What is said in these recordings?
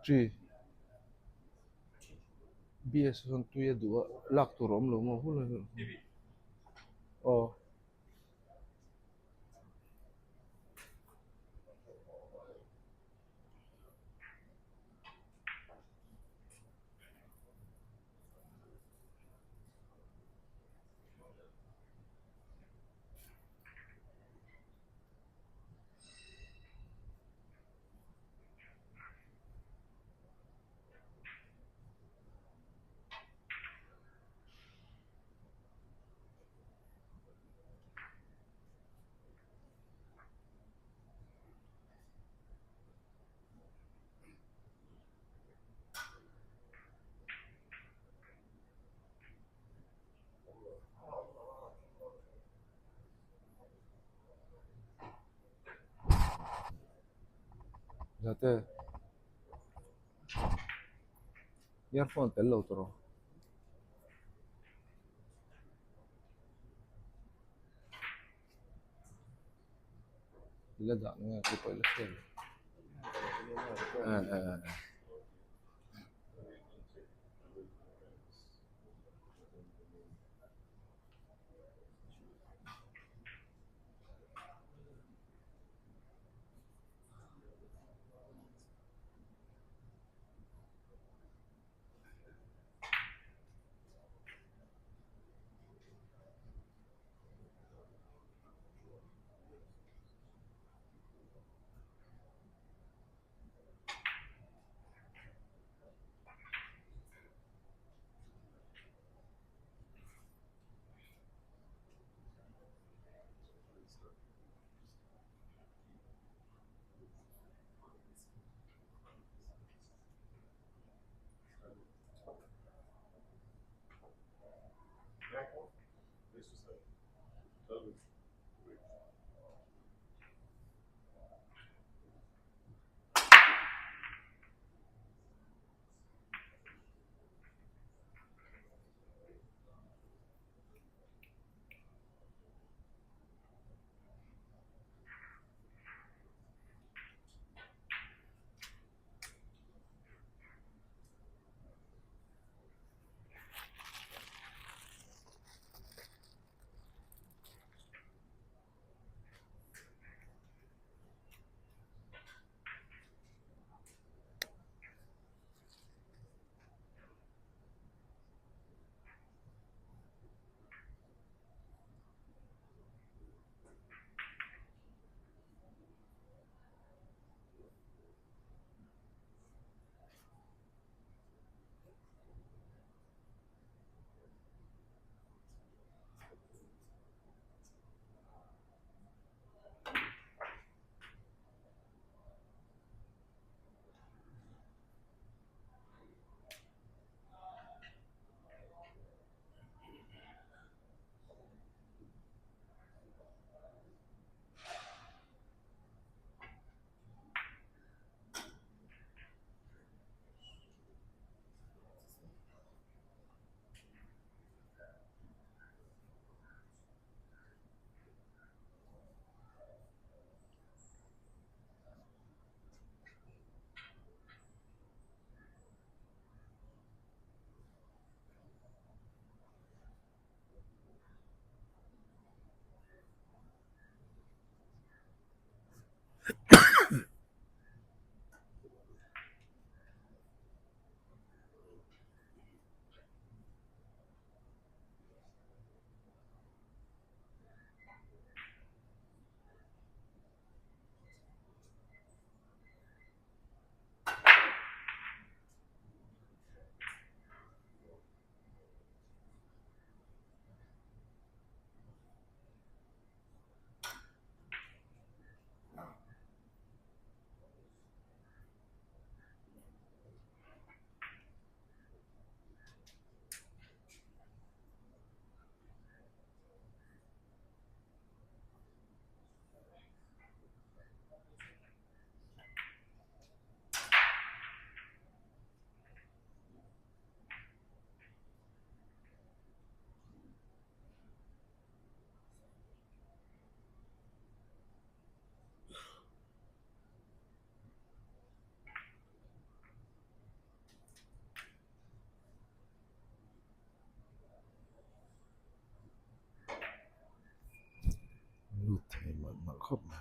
Chi BS chuan tui a duh a lak tur a awm lo maw hun aw. Zate earphone tel lo tawh rawh. I la dah nge tih pawh i la hre lo. khawp mai.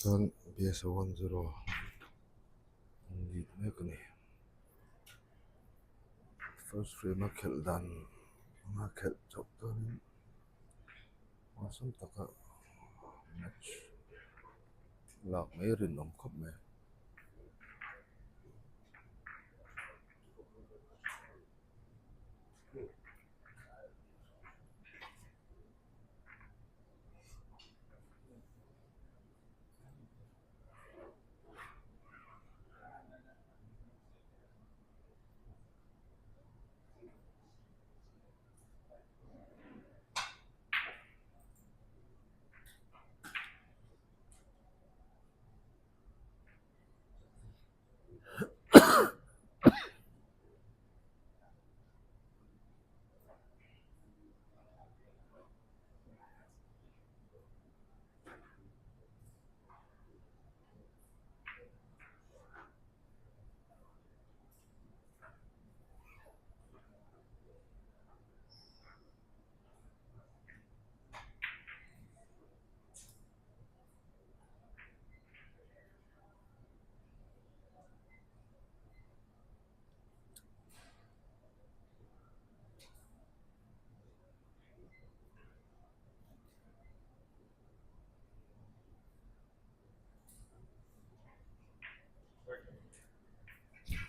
Chuan B_S 10 an nih mek a ni first frame a khelh dan anga khelh chauh chuanin awlsam taka match lak mai rinawm khawp mai.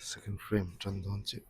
Second frame tan dawn chiah.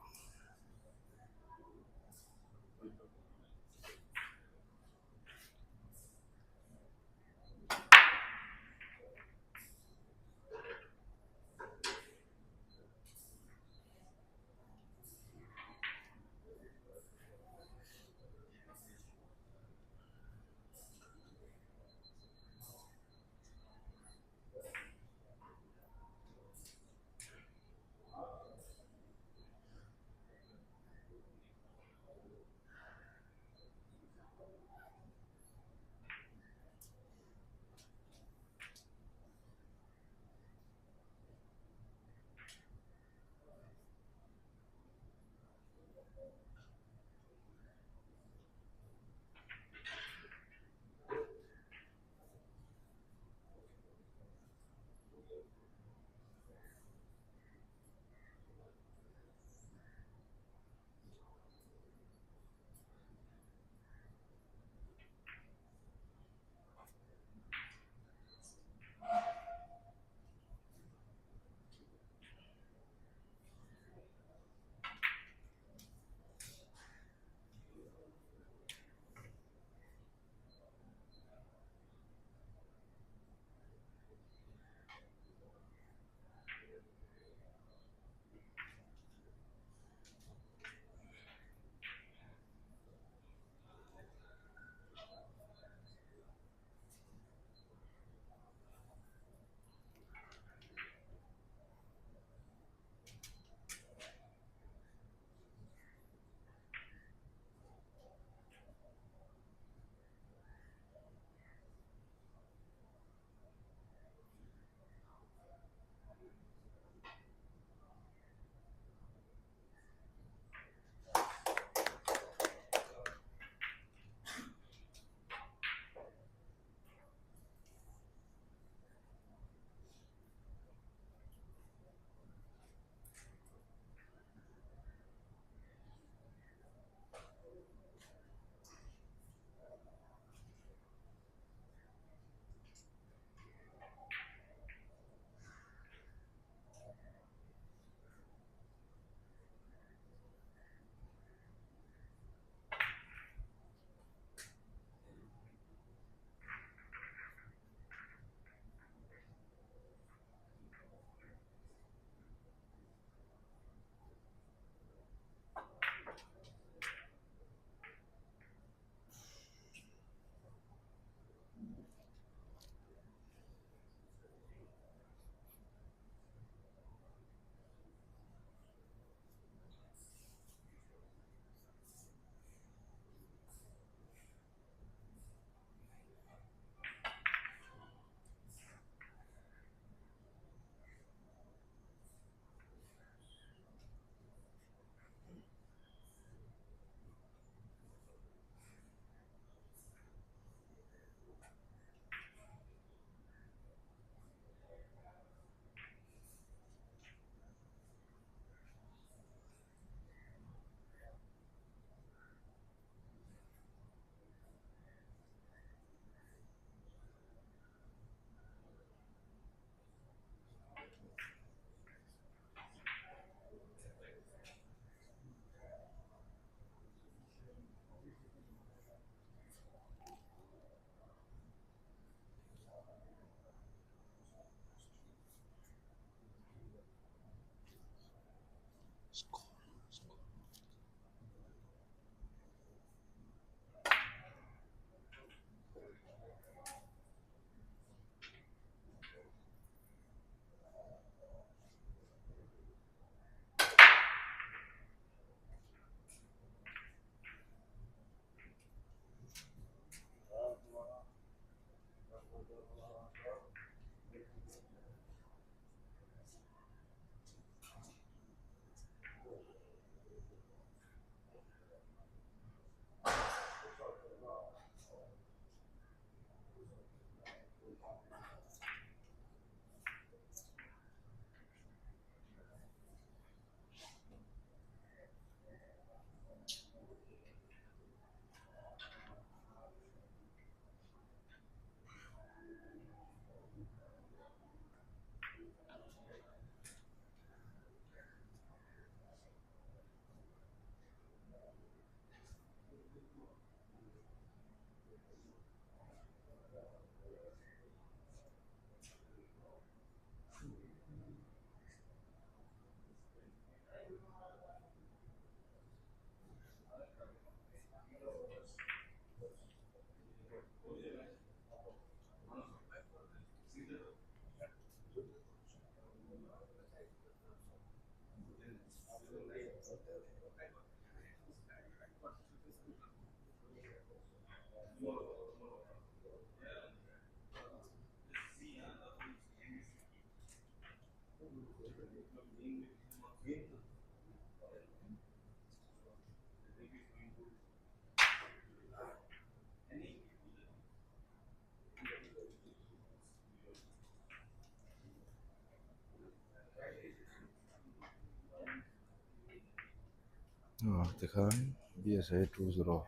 Ah tikhan BSA 2-0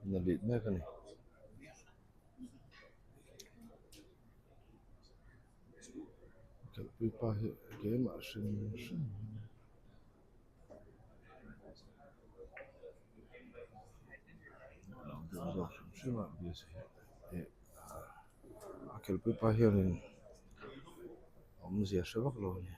in a lead mek a ni. Khelhpui pa hi keimah hrim hrim a lo deuh zawk hrim hrim a BSA hi a khelhpui pa hianin awmzia hre vak lo a ni.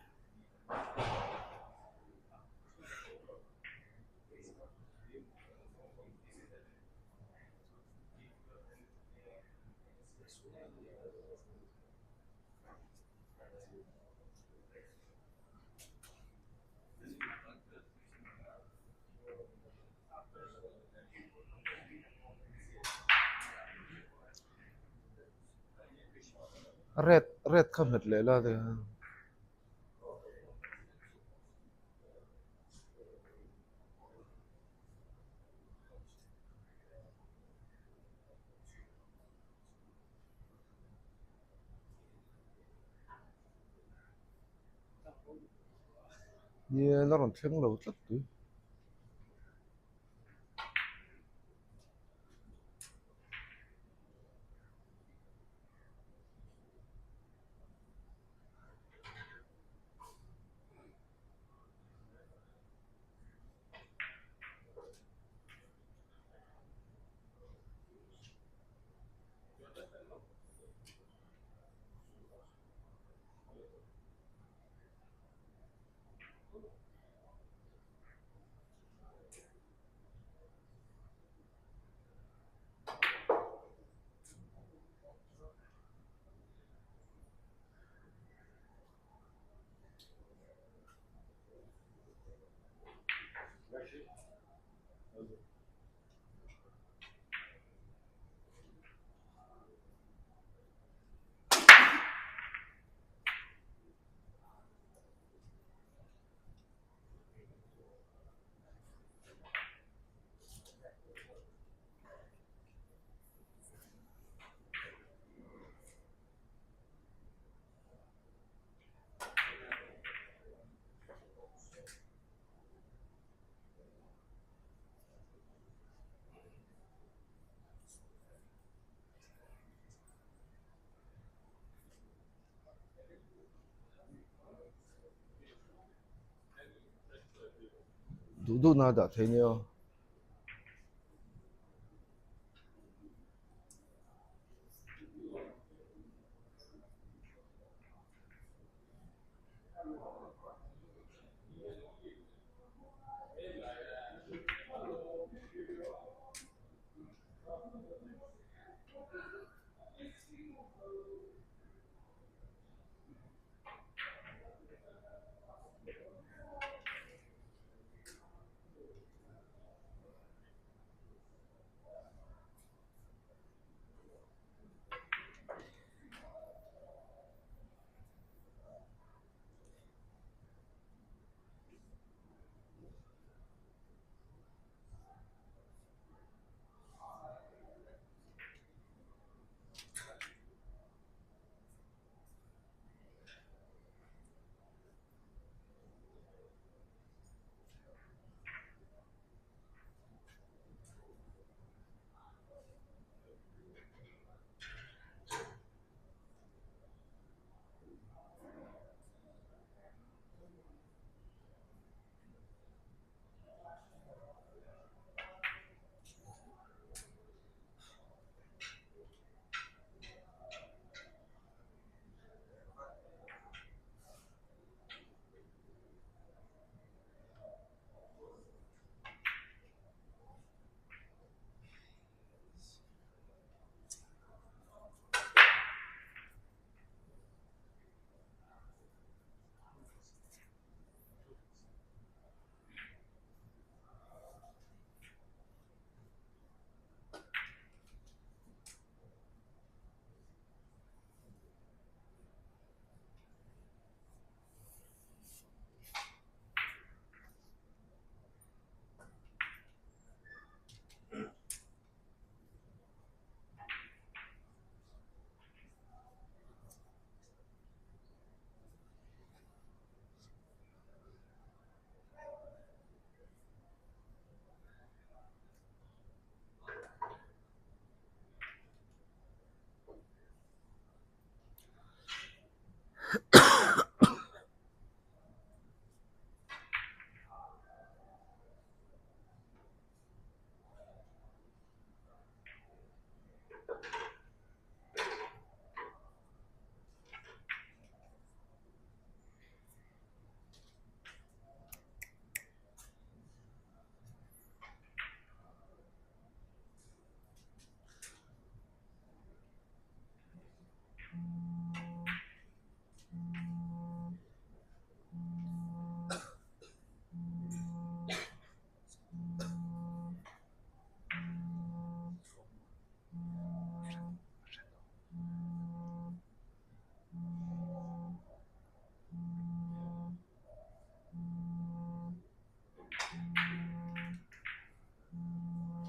Red red kha hmet leh la te Nia la rawn thleng lo tlat tui. Duh duh na dah thei nia.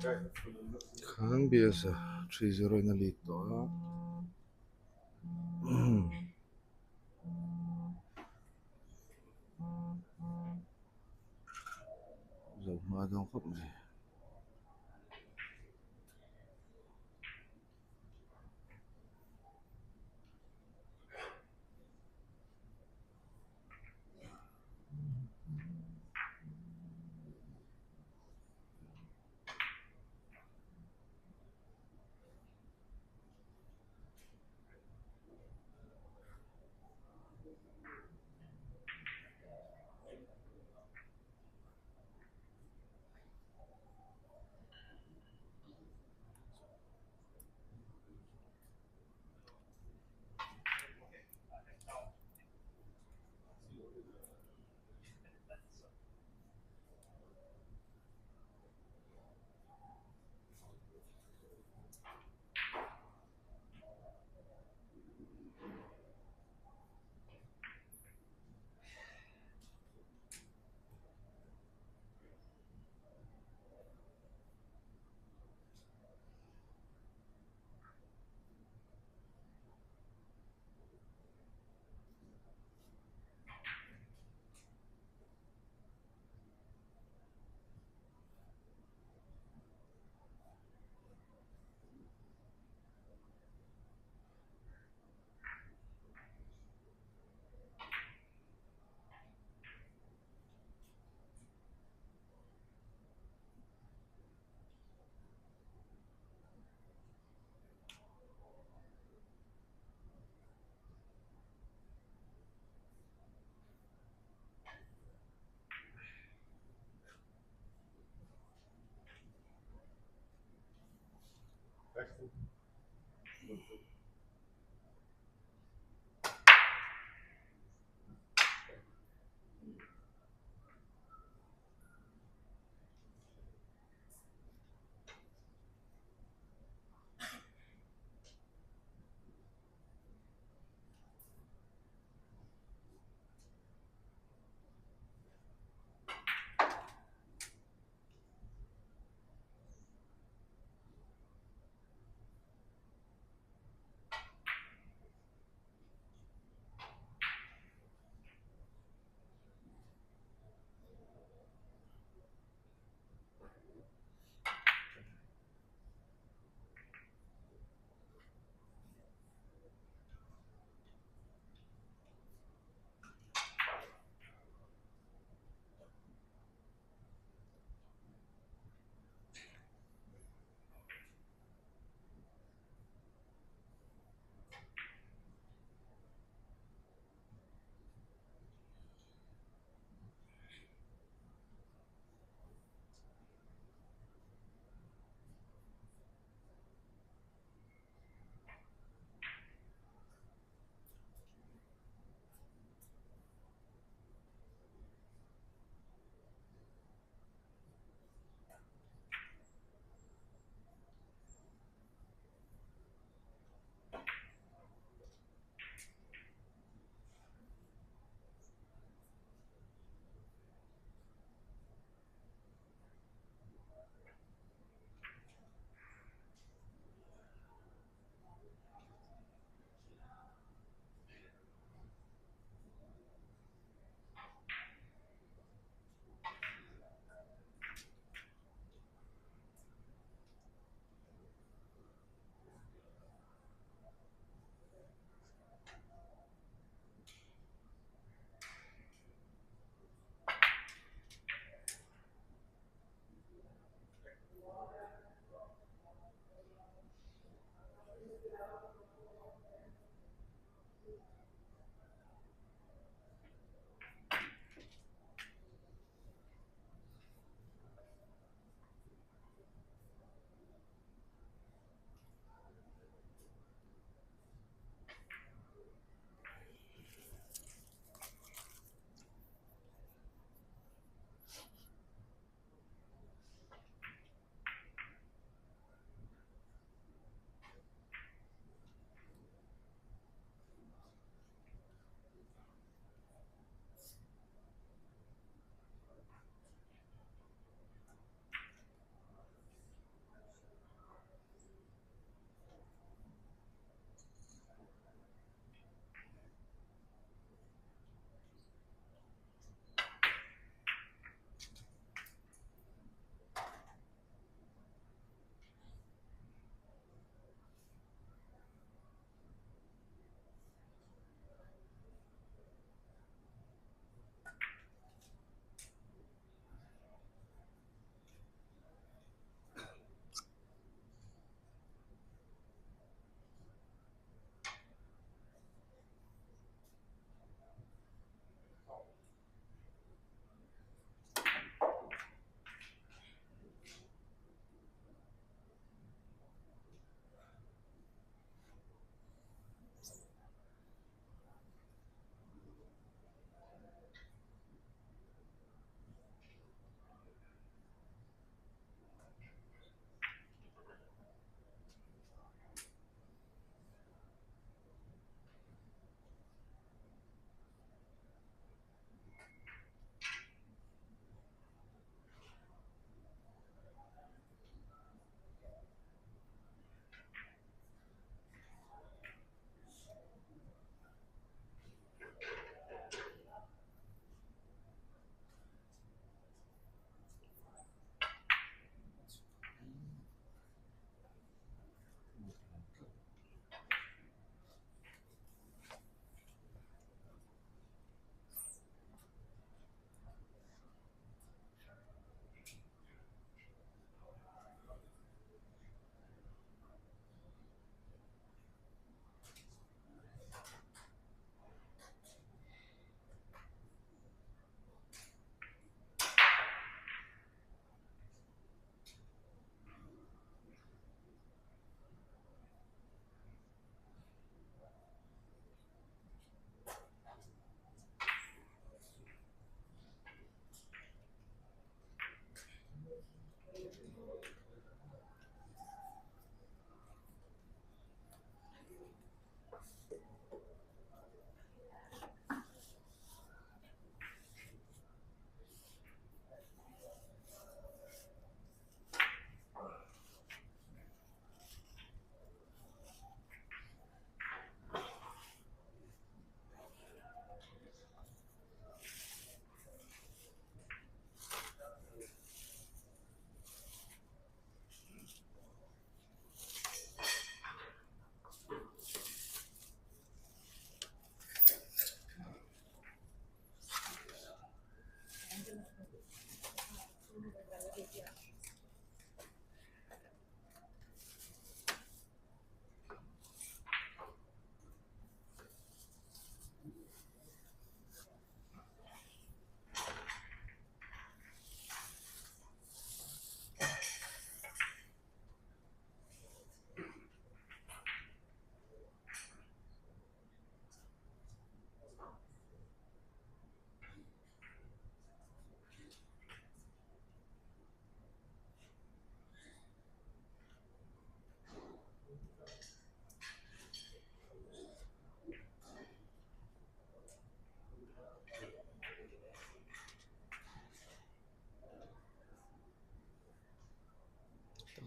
Khan B_S a 3-0 in a lead tawh a. Zo hma dawn khawp mai.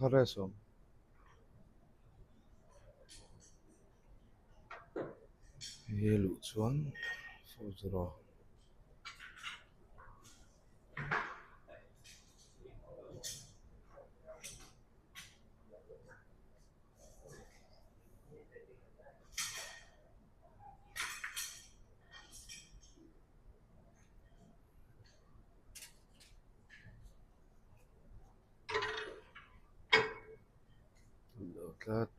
kha rest a awm. Hei luh chuan 4 0. Tlat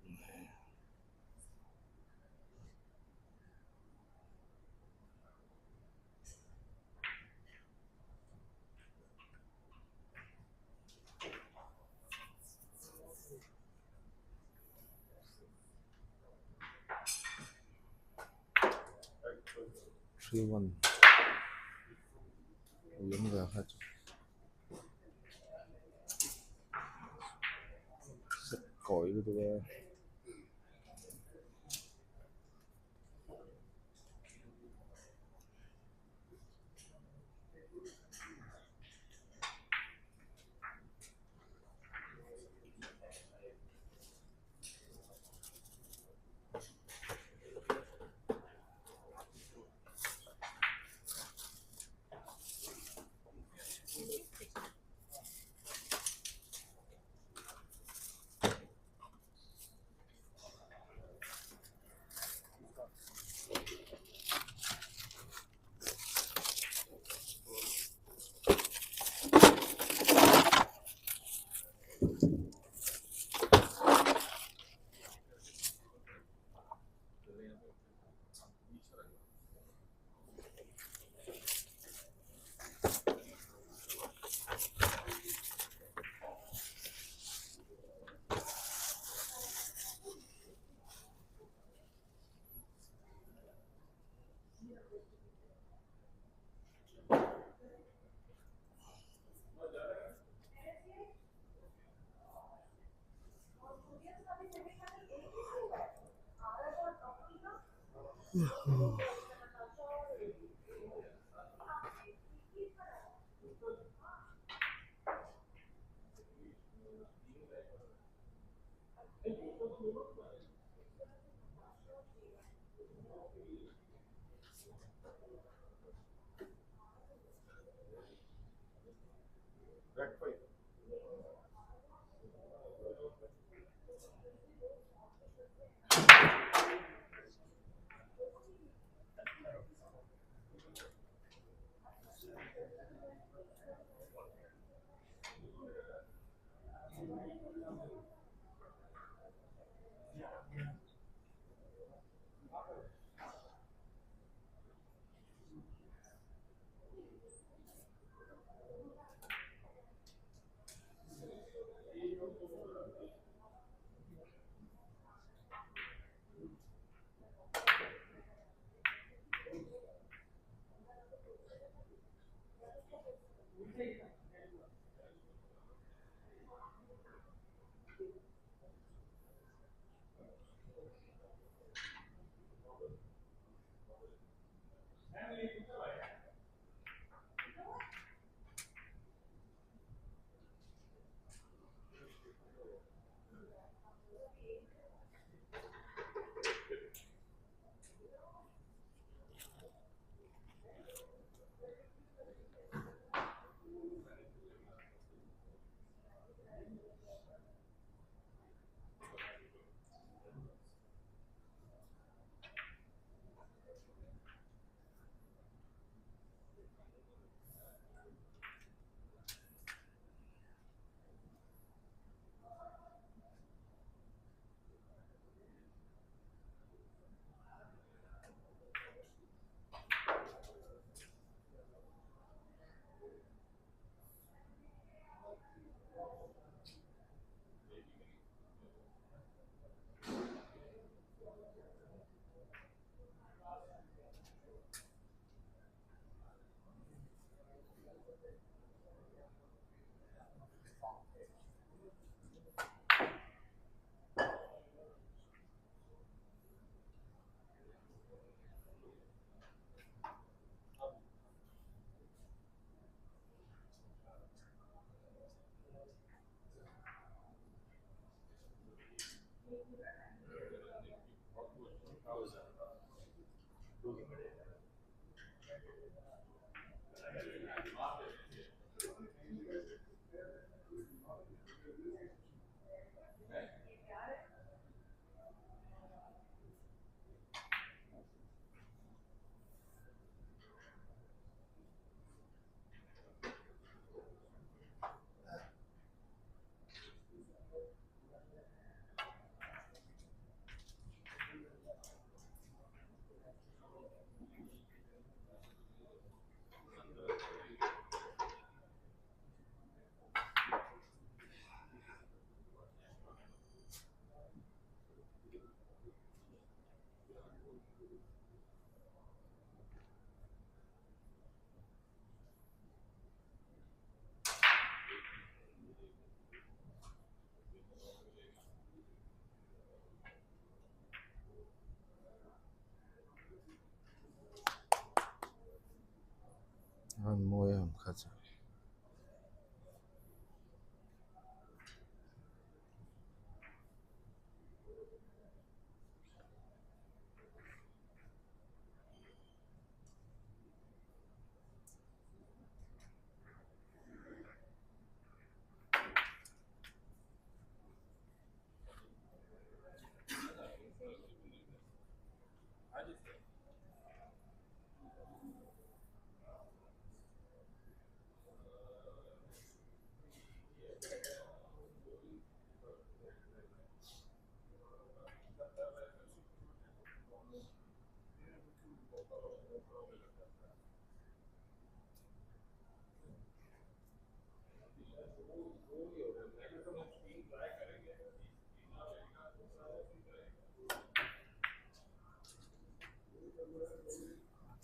3 1 ui awm ve kha chu set kawi lutuk e.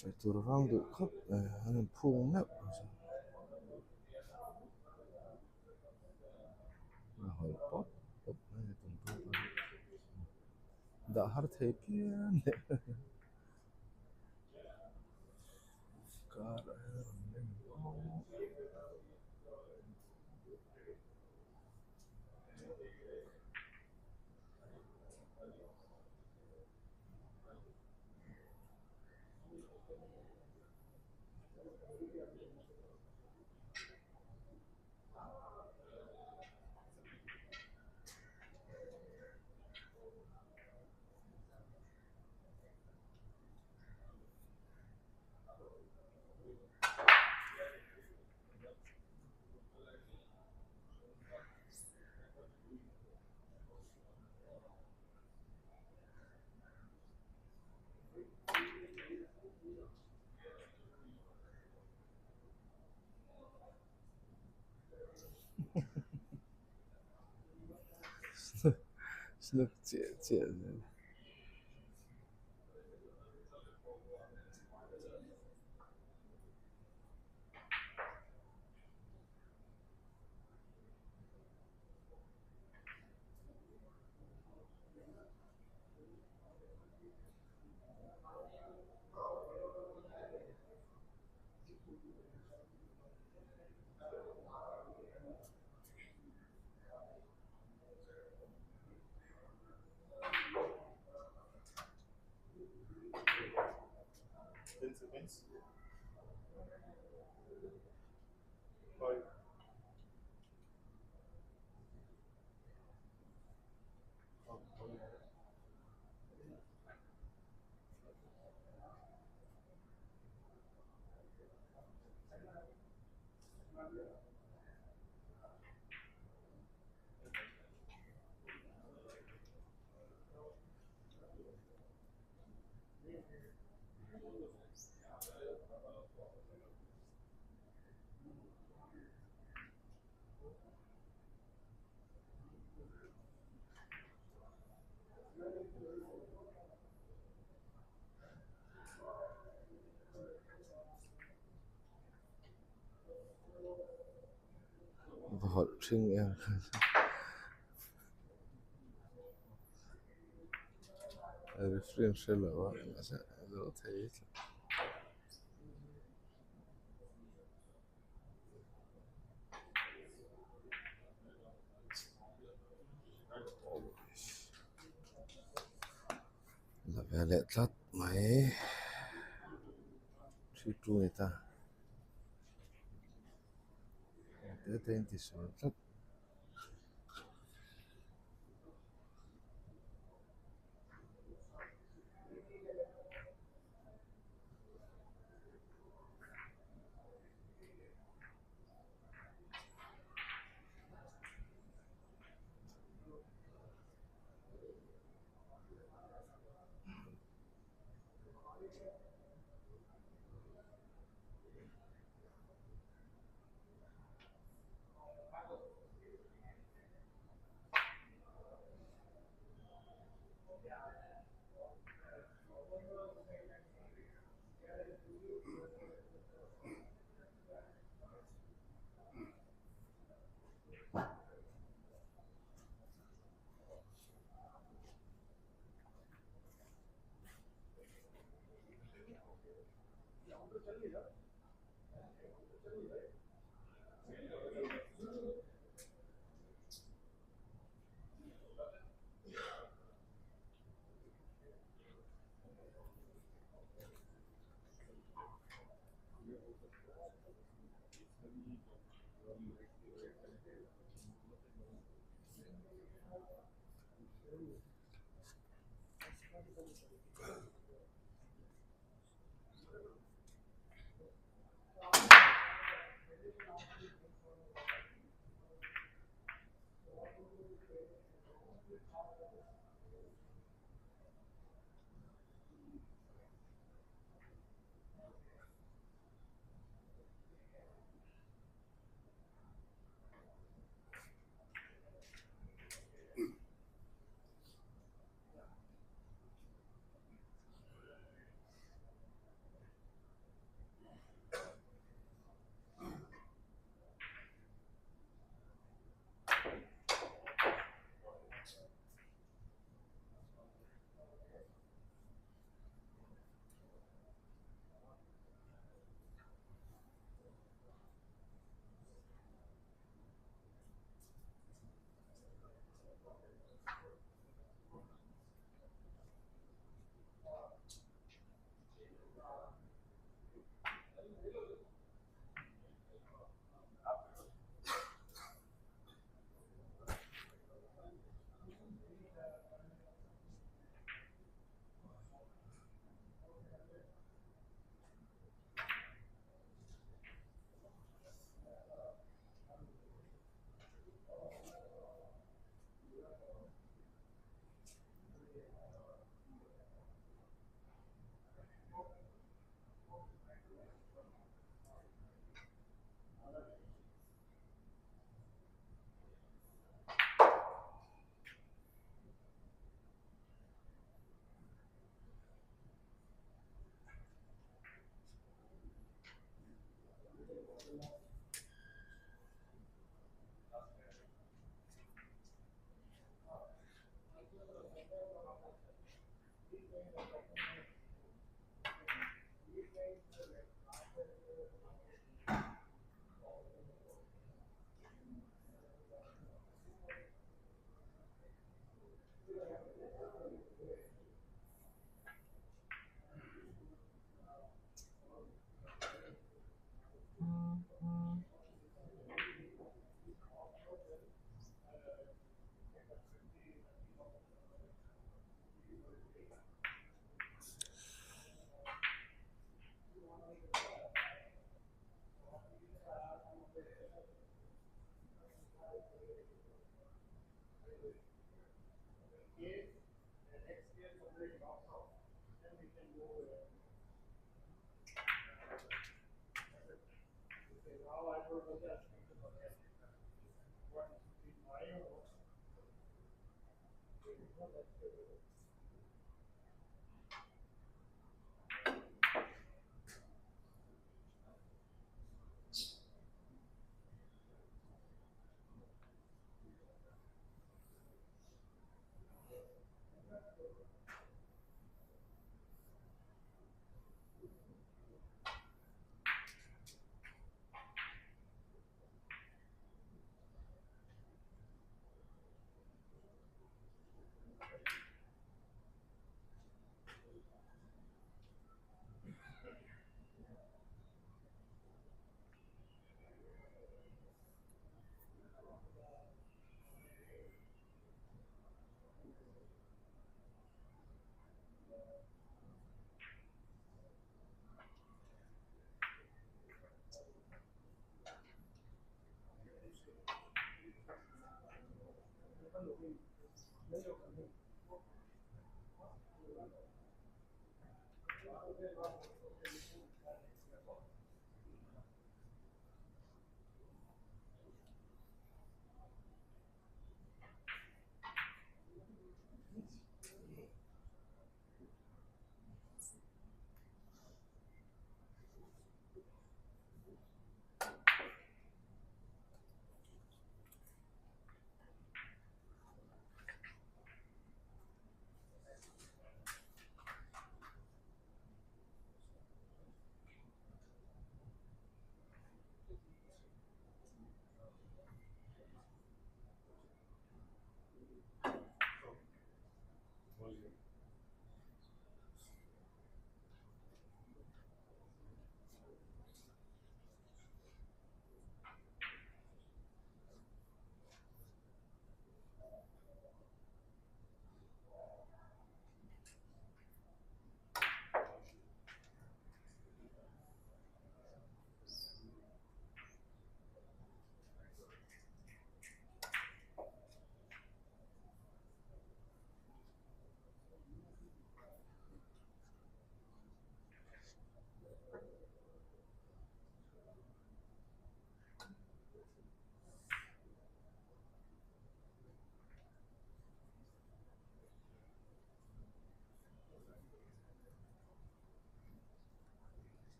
Sawi tur vang duh khawp mai an inphung meuh a hawi pawp pawp mai a tum bawk a dah har thei phian leh car a rawn leng bawk. Snap chiah chiah zel. Va hawlh ṭhing em referee an hre lo a mahse a zo thei tlat. La ve leh tlat mai 3-2 a ni ta te te in ti sual tlat.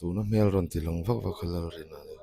Tuna hmel rawn ti lang vak vak a Lalrina a ni.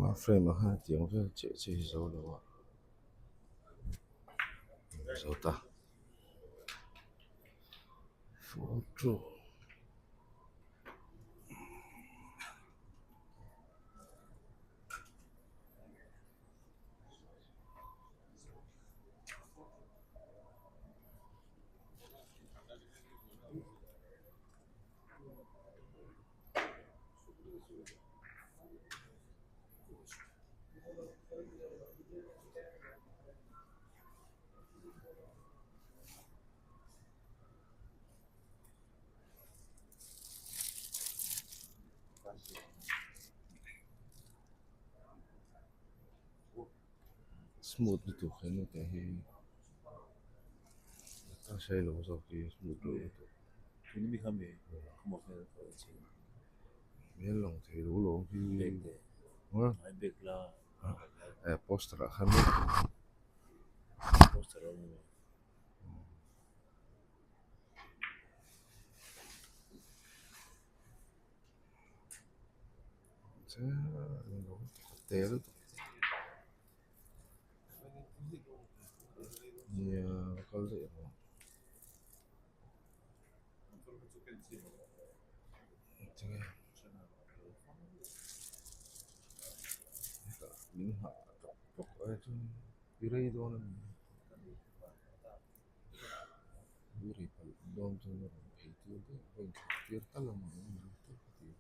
A frame ah khan tiang vel chiah chiah hi zo lo a zo ta photo. Smooth lutuk he nu te hi a sailo zawk hi smooth lutuk. Hmel lang thei lo lo hi eh poster ah khan te lutuk nia kal daih ang. Min nghah tawk tawk ai chuan i rei dawn a ni i rei palh dawn chuan a rawn phei tir daih a rawn thlah tir tal ang a ni tal ka ti a.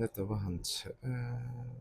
Net a va han chhe em.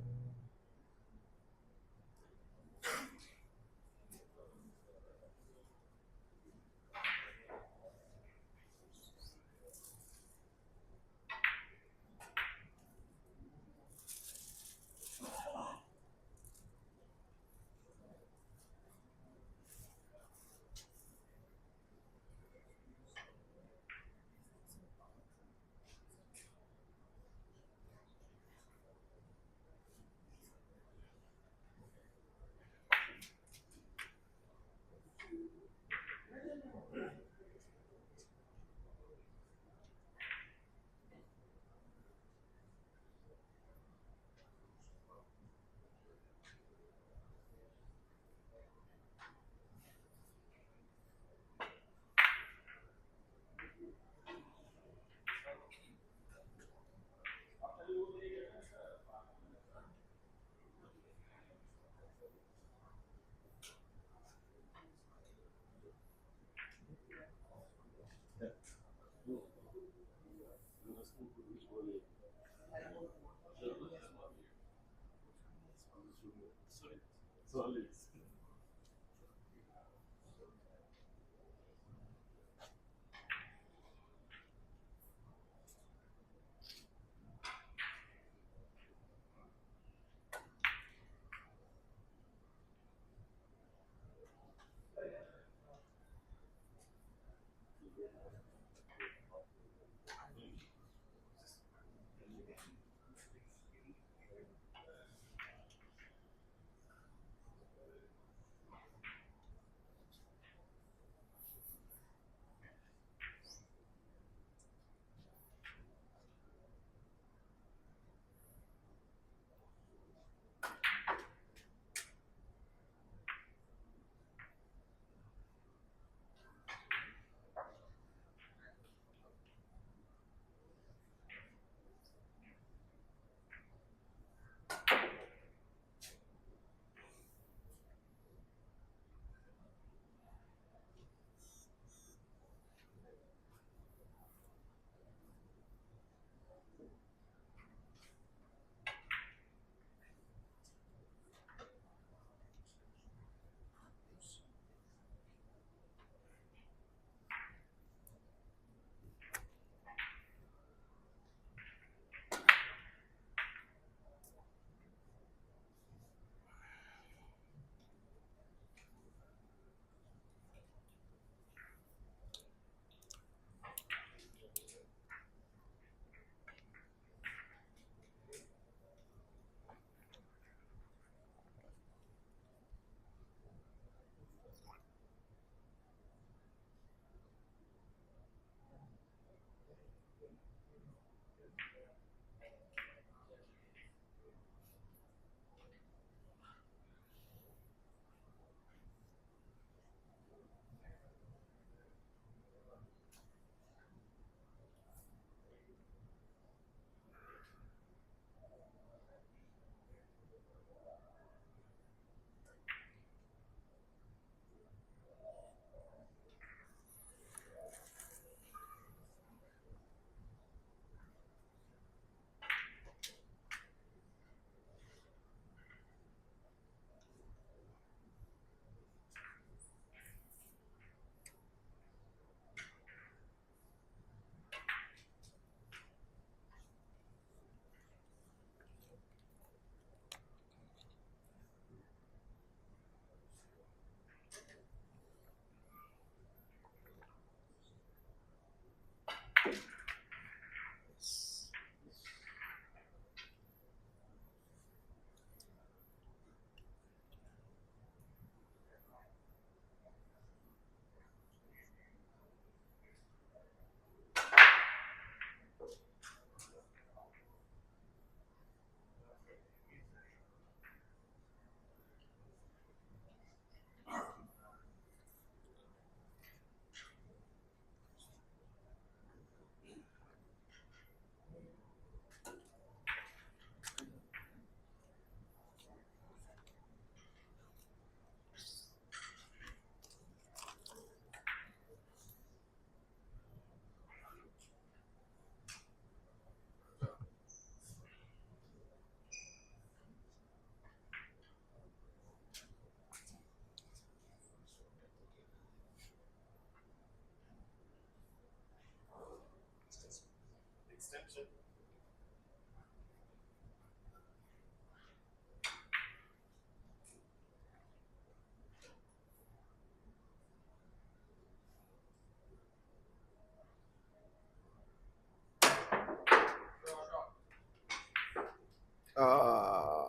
Ahh.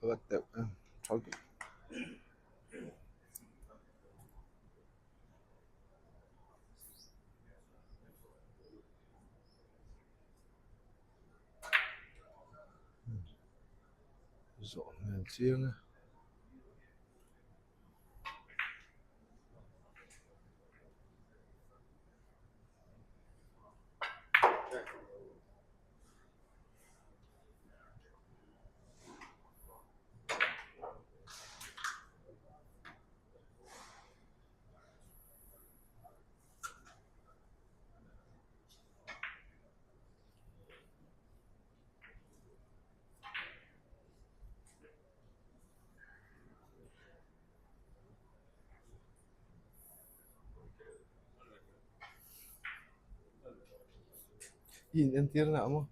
A va teuh em tha lutuk. Zawh hmel chiang e. I in entir na maw?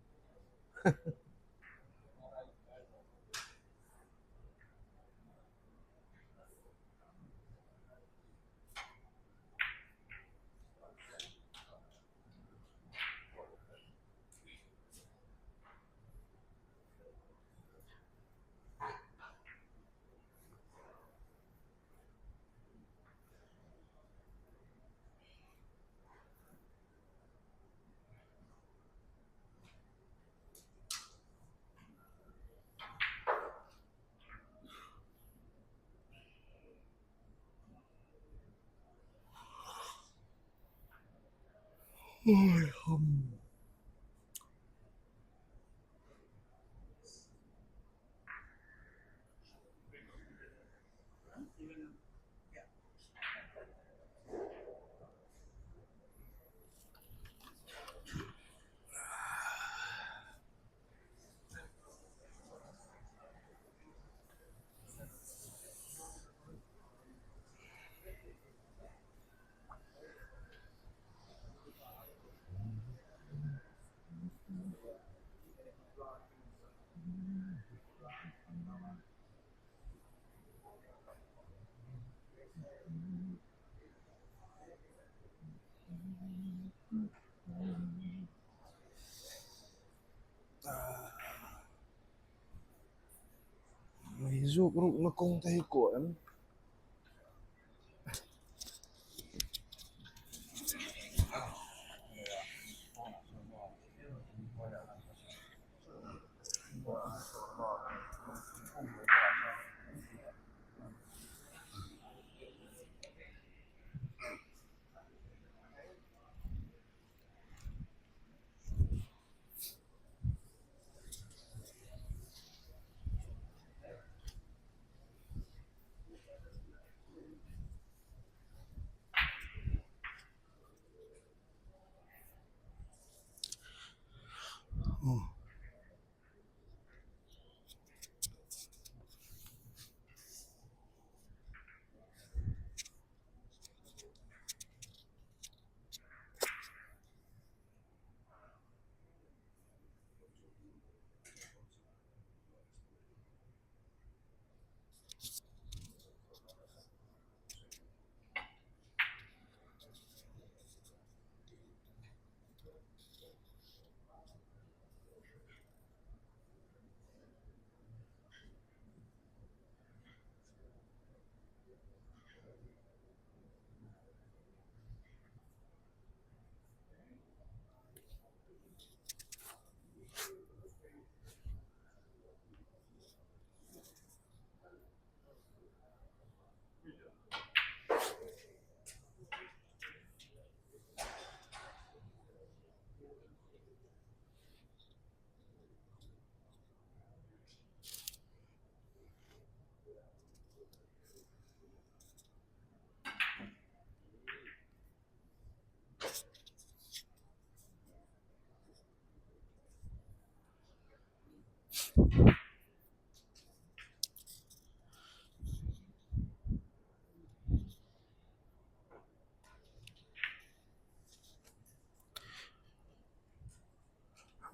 Mei zuk rukna kawng te hi kuah em?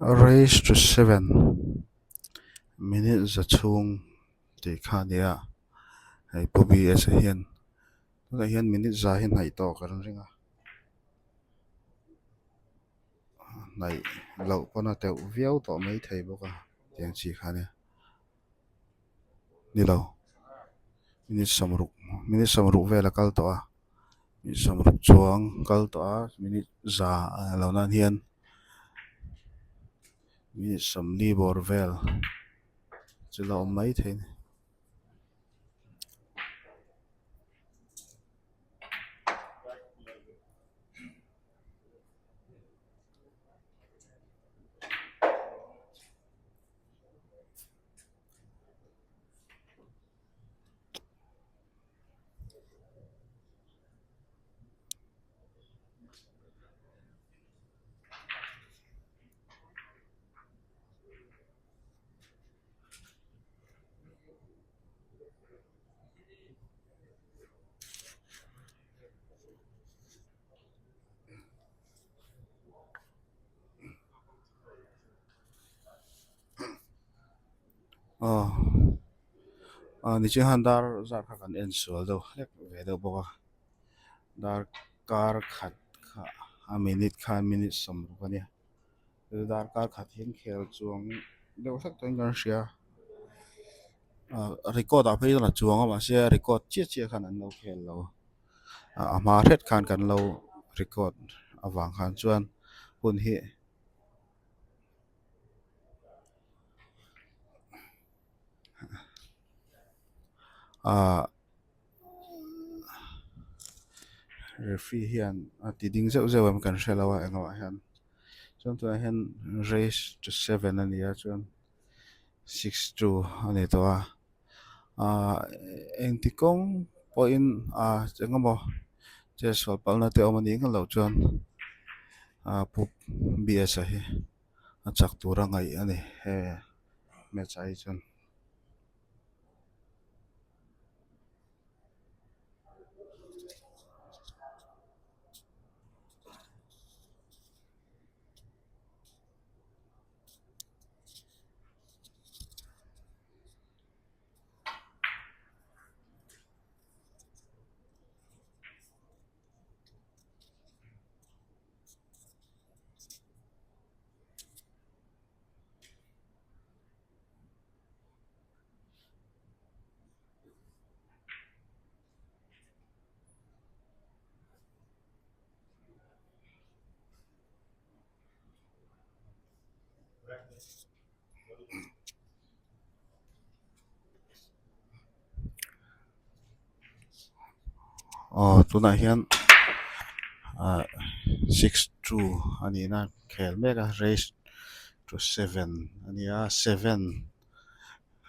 Race to 7 minute za chhung tih kha a ni a hei pu BS a hian tunah hian minute za hi hnaih tawh ka ring a hnaih loh pawn a teuh viau tawh maithei bawk a tiang chi kha a nia nilo minute sawmruk minute sawmruk vel a kal tawh a minute sawmruk chuang kal tawh a minute za a lo nan hian minute sawmli bawr vel chu la awm maithei a ni. Aw ah nichin khan dar zat kha kan en sual deuh hlek ve deuh bawk a darkar khat kha a minute khan minute sawmruk a nia darkar khat hi an khel chuang deuh hlek tawhin kan hria ah record ah phei chuan a chuang a mahse record chiah chiah khan an lo khel lo a hma hret khan kan lo record avang khan chuan hun hi. Ahh referee hian a ti ding zeuh zeuh em kan hre lo a engah hian chuan tunah hian race to seven a ni a chuan six two a ni tawh a ahh engti kawng pawhin ahh eng emaw chetsual palhna te awm a nih ngawt loh chuan ahh pu B_S a hi a chak tur a ngaih a ni he match ah hi chuan. Aw tunah hian ah six two a nihna khel mek a race to seven a nia seven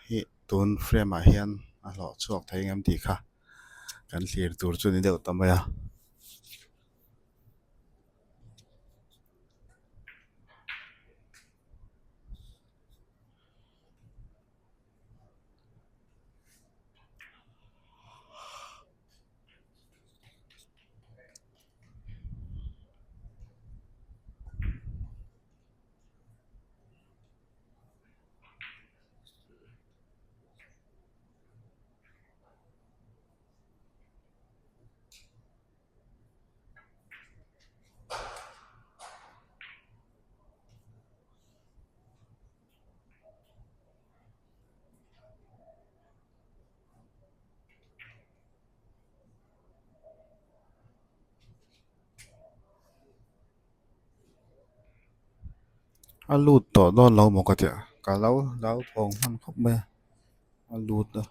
hi tun frame ah hian a hlawh chhuak thei ang em tih kha kan thlir tur chu a ni deuh ta mai a. A lut tawh dawn lo maw ka tia ka lo hlauthawng hman khawp mai a a lut a.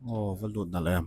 Aw va lut nalh em.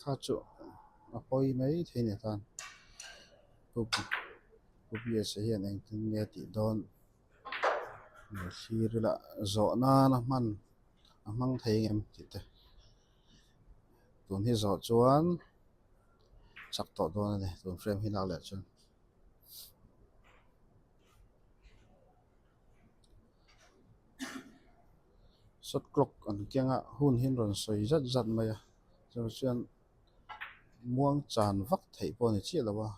Kha chu a pawi mai thei ni tan pu pu hian engtin nge tih dawn thlir ila zawh nana hman a hmang thei ang em tih te tun hi zawh chuan chak tawh dawn a ni tun frame hi lak leh chuan. Shot clock an keng a hun hi an rawn sawi zat zat mai a chuvang chuan muang chan vak theih pawh a ni chiah lo a.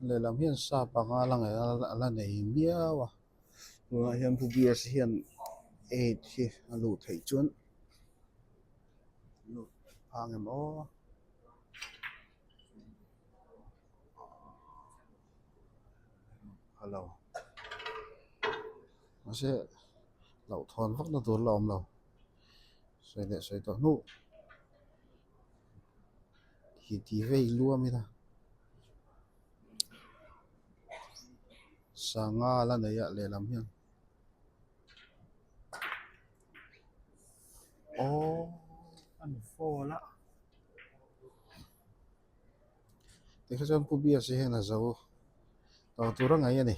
Lehlam hian sa panga la ngaih a la nei miau a tunah hian pu bias hian eight hi a luh theih chuan lut phang em aw. Hello mahse hlauhthawn vak na tur la awm lo sawi leh sawi tawh hnu ti ti vei luam ila sangha la nei a lehlam hian aww a ni fall a tikha chuan pu bias hian a zo tawh tur a ngaih a ni.